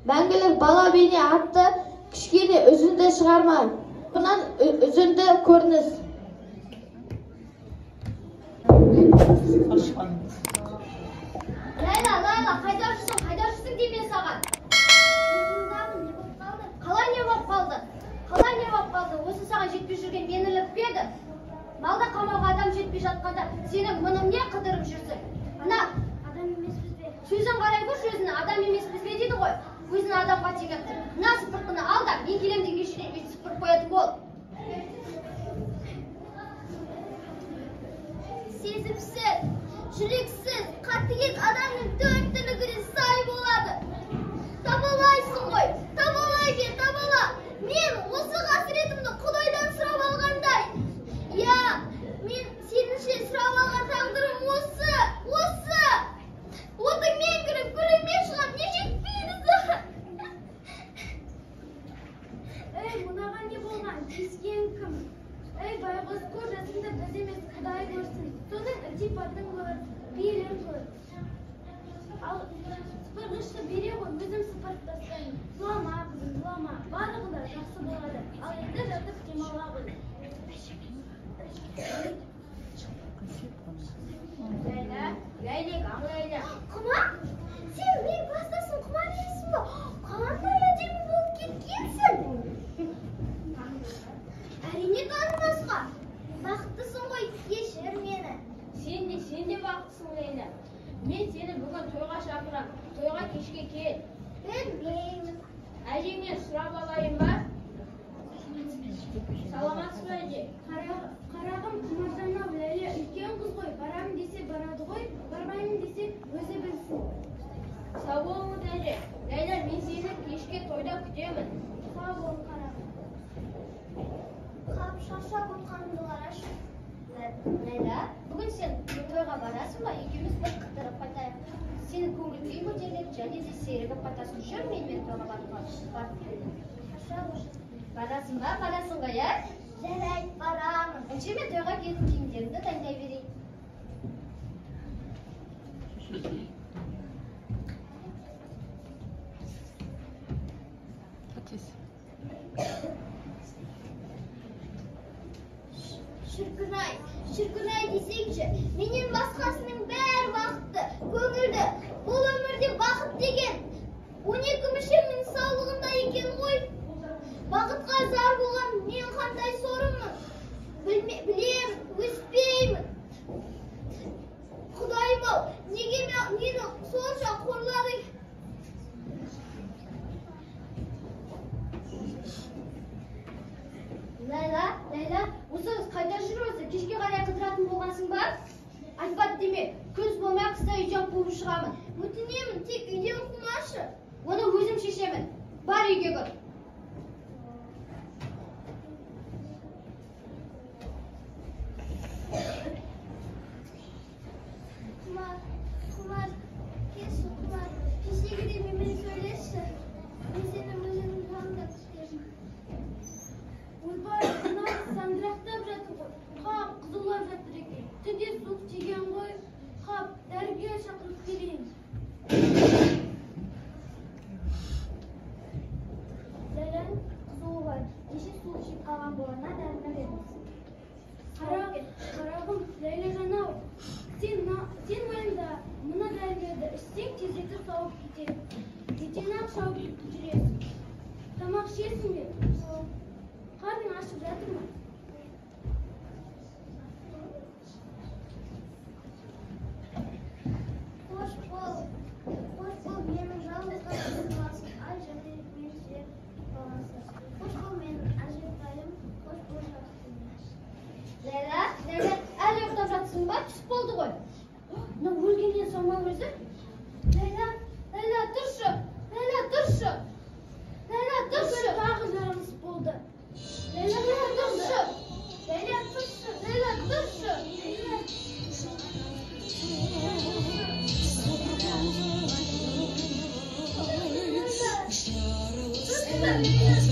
Мәңгілік бала бейне атты кішкене үзінді шығарма. Бұнан үзінді көрініс. Ләйлә, Ләйлә, қайда жүрсің, қайда жүрсің деймін саған. Не болып қалды? Қалай не болып қалды? Қалай не болып қалды? Осы саған жетпей жүрген мені ілікпеді. Малда қамауға адам жетпей жатқанда сенің мұның не қыдырып жүрсің? Мына адам емеспіз бе? Сөзін қарай көрші өзінің, адам емеспіз бе дейді ғой. Өзін адамға теңеп тұр. Мына сыпыртқыны ал да, мен келем дегенге шейін өйтіп сыпырып қоятын бол. Сезімсіз, жүрексіз, қатыгез адамның төрт түлігіне сай болады. Табалайсың ғой, табалай бер, табала. Мен осы қасіретімді Құдайдан сұрап алғандай. Я, мен сеніңше сұрап алған тағдырым осы, осы. Отыңмен кіріп, күліңмен шығам, не жетпейді саған? Ей, мынаған не болған? Тиіскен кім? Ей, байғұс, көз жасыңды біз емес, Құдай көрсін. Соның ілтипатын көр, пейілін көр. Ал сыпырғышты бере ғой, өзім сыпырып тастаймын. Жылама, қызым, жылама. Барлығы да жақсы болады. Ал енді жатып демала ғой. Ләйлә, Ләйлек, ақ Ләйлә. Құмар, сен менің кластасым Құмар емессің бе? Қандай әдемі болып кеткенсің. Әрине танымасқа. Бақыттысың ғой, кешір мені. Сен де бақыттысың, Ләйлә. Мен сені бүгін тойға шақырам. Тойға кешке кел. Білмеймін. Әжеңнен сұрап алайын ба? Саламатсыз ба, әже? Қарағым, Құмаржан-ау, Ләйлә үлкен қыз ғой. Барамын десе барады ғой, бармаймын десе өзі білсін. Сау болыңыз, әже. Ләйлә, мен сені кешке тойда күтемін. Сау бол, қарағым. Қап, шаршап отқанымды қарашы. Ләйлә, бүгін сен тойға барасың ба? Екеуміз бір қыдырып қайтайық. Сенің көңіл күйің көтеріледі, және де сергіп қайтасың. Жүр менімен тойға барып келейік. Шаршап отырмын. Барасың ба? Барасың ғой, ә? Жарайды, барамын. Ендеше мен тойға киетін киімдерімді дайындай берейін. Шіркін-ай, шіркін-ай десеңші, менен басқасының бәрі бақытты, көңілді. Бұл өмірде бақыт деген 12 мүшемнің саулығында екен ғой. Бақытқа зар болған мен қандай сорыммын. Білемін, өспеймін. Құдайым-ау, неге мені сонша қорладың? Ләйлә, Ләйлә, осы қайда жүр өзі? Кешке қарай қыдыратын болғансың ба? Айтпады деме, күз болмай қыста үйден қуып шығамын. Өтінемін, тек үйден қумашы. Оны өзім шешемін. Бар үйге кір. Құмар, Құмар, келші, Құмар. Кешегідей менімен сөйлесші. Мен сені өзімнің жанымда күтемін. Ойбай, мына қыз сандырақтап жатыр ғой. Қап, қызулап жатыр екен. Түнде суық тиген ғой. Қап, дәрігер шақырып келейін. Ләйләнің қызуы бар. Кеше суық жеп қалған боларына дәріні беріңіз. Қарағым, Ләйләжан-ау, сен уайымда, мына дәрілерді ішсең тездетіп сауып кетеді. Ертең-ақ шауып жүресің. Тамақ ішесің бе? Қарның ашып жатыр ма? Қош бол, қош бол, менің жалғыз ғана баласым, ай және мен сүйек баласы. Қош бол, менің әжетайым, қош бол, жарық дүние. Ләйлә, Ләйлә, әлі ұйықтап жатсың ба? Түс болды ғой. Мынау өлгеннен соң ма өзі? Ләйлә, Ләйлә, тұршы, Ләйлә, тұршы. Ләйлә, тұршы. Тағы жарылыс болды. Ләйлә, тұршы. Ләйлә, тұршы. Ләйлә, тұршы. Ләйлә, тұршы.